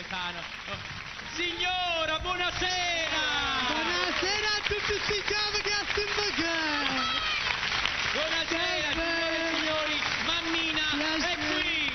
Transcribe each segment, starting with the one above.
napoletano. Signora, buonasera! Buonasera a tutti sti chiavi che Buonasera, signore e signori, mammina è qui!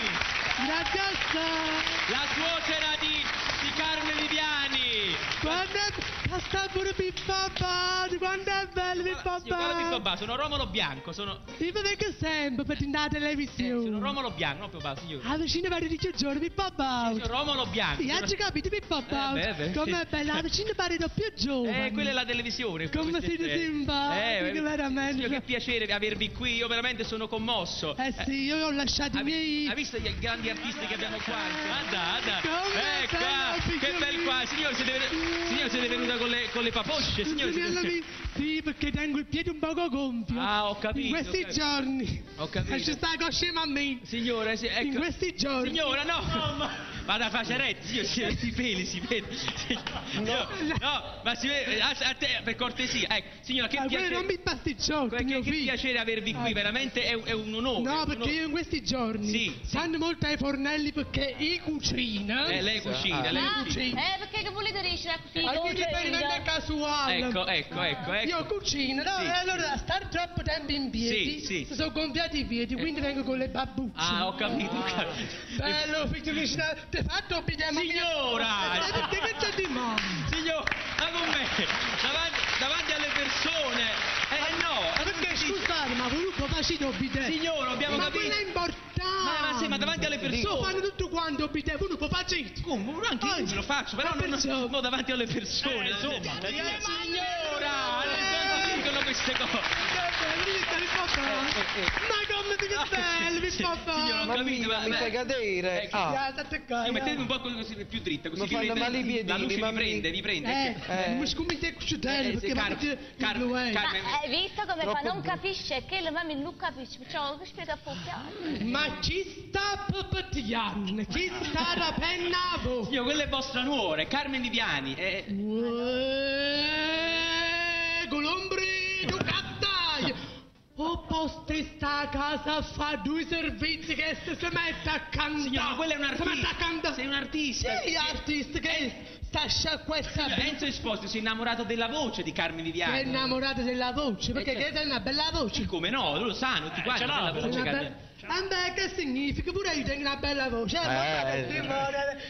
Grazie assai! La suocera di, di Carmen Viviani! Quando è... sta pure Pippo Baudo, quanto è bello Pippo Signor, guarda Pippo Baudo! Baudo, sono Romolo Bianco, sono, Io mi vengo sempre per la televisione. sono Romolo Bianco, no Pippo Baudo, signore. Alla vicina pare di più giorno Pippo Baudo. Signor Romolo Bianco. Sì, oggi capito Pippo Baudo. beh, beh, Com'è sì. bella, la vicina pare di più giovane. Quella è la televisione. Come questo siete effetto. simpatico, veramente. Signor, che piacere avervi qui, io veramente sono commosso. Eh sì, io ho lasciato i miei... Ha visto gli grandi artisti che abbiamo qua? Guarda, guarda. Come Ecco, bello, che figlio bel mio. qua. Signor, siete, signor, siete venuta con le paposce, signor. Signor, Sì, perché tengo il piede un poco gonfio. Ah, ho capito. In questi ho capito. giorni. Ho capito. E ci sta la coscia mammina. Signora, sì, ecco. In questi giorni. Signora, no! Vada a faceretti, signor, si, si peli, si vede. No, no, ma si vede, a, a te, per cortesia. Ecco, signora, che Ma quello piacere. non mi pasticciotto, Che, mio che figlio. piacere avervi qui, veramente è, è un onore. No, un perché onore. io in questi giorni Sì, stanno molto ai fornelli perché i cucina. Lei cucina, lei Ah. cucina. Perché che volete dire così? Al riferimento è casuale. Ecco, ecco, ecco, ecco. Io cucino, no? Sì. E allora stare troppo tempo in piedi, Sì, sì. si sono gonfiati i piedi, quindi vengo con le babbucce. Ah, ho capito, ho capito. Bello, figlio mio, ti hai fatto bidè, ma Signora! Ma perché che c'è di male? Signor, ma con me, davanti, davanti alle persone. No. Ma perché scusate, ma voi non facete il bidè? Signora, abbiamo ma capito. quello è importante. Ma, ma sì, ma davanti alle persone. Lo fanno tutto quanto il bidè, voi non lo facete. Come? Anche io me lo faccio, però Ma non, perciò- no, davanti alle persone, insomma. Signora, non si dicono queste cose. Ma come ti che bello, mi Sì, fa signora, ho capito, ma mi ma- fai cadere. Ecco. Ah. Io mettetemi un po' così più dritta, così Mi vi fanno prende- male i piedini, la luce vi mamma. prende, vi prende. Eh, non mi scommette il cucitello Eh, perché sì, mi Car- Car Car- Carmen, Ma hai visto come fa? Troppo Non capisce, che la mamma non capisce, perciò che spiega poco. Ma chi sta pepetiando? Chi sta da penna a voi? Signor, quella è vostra nuora, è Carmen Viviani. Uè, Colombri, tu cattai! O poste sta a casa a fa due servizi che se si mette a cantare. Signora, ma quella è un Si mette a artista. cantare. Sei un artista. Sì, artista che sta sciacquetta. Signor, Enzo Esposito si è innamorato della voce di Carmen È Viviani. innamorato della voce, perché Eh, che è una bella voce. Come no? Lo sanno tutti quanti, una bella voce Una Carmen. be- Ah, beh, che significa? Pure io tengo una bella voce. Eh,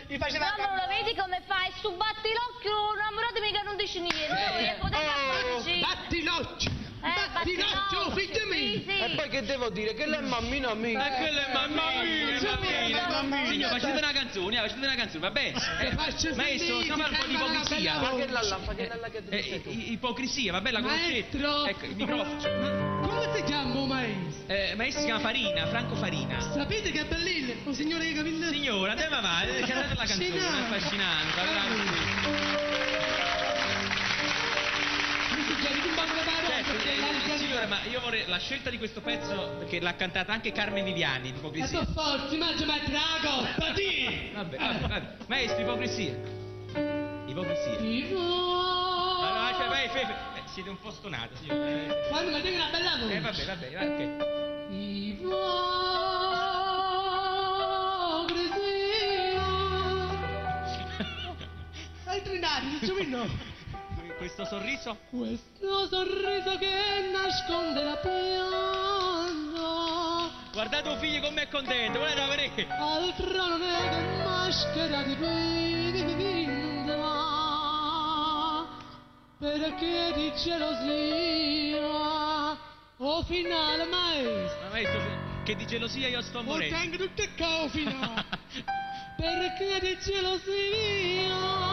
mi faceva No, ma lo vedi come fa? E su batti l'occhio, innamorato mica non dice niente. Noi e potete farci. Batti l'occhio! Eh, Batti l'occhio, figlio mio! Sì, sì. E poi che devo dire? Che lei è mammina mia. E quello è mamma mia, mamma mia. Signor, facete una canzone, facete una canzone, va bene. faccio Maestro, sentire, stiamo a fare un po' di tengo una ipocrisia. bella Fa che là là, fa che là là che Eh, ipocrisia, va bene, la conoscete. Maestro! Ecco, il microfono. Come si chiama il maestro? Maestro si chiama Farina, Franco Farina. Sapete che è bellino? Un signore che capelli... Signora, andiamo avanti, cantate la canzone, è affascinante, veramente. Mi si chiama un po' come Certo, parola, signora, ma io vorrei la scelta di questo pezzo perché l'ha cantata anche Carmen Viviani, E ipocrisia. per forza, mangia ma drago! Pati! Vabbè, vabbè, vabbè. Maestro, ipocrisia. Ipocrisia. Allora, cioè, vai, fe- fe- siete un po' stonato, signora. Quando mi tengo una bella voce! Vabbè, vabbè, vabbè, ok. Ipocrisia! Altri nani, non no! Questo sorriso? Questo sorriso che nasconde la pianta Guardate un figlio com'è contento, guardate vedere. Altro non è che maschera di pinta Perché di gelosia O finale maestro Ma maestro, che di gelosia io sto O morendo. tengo tutte cose finale Perché di gelosia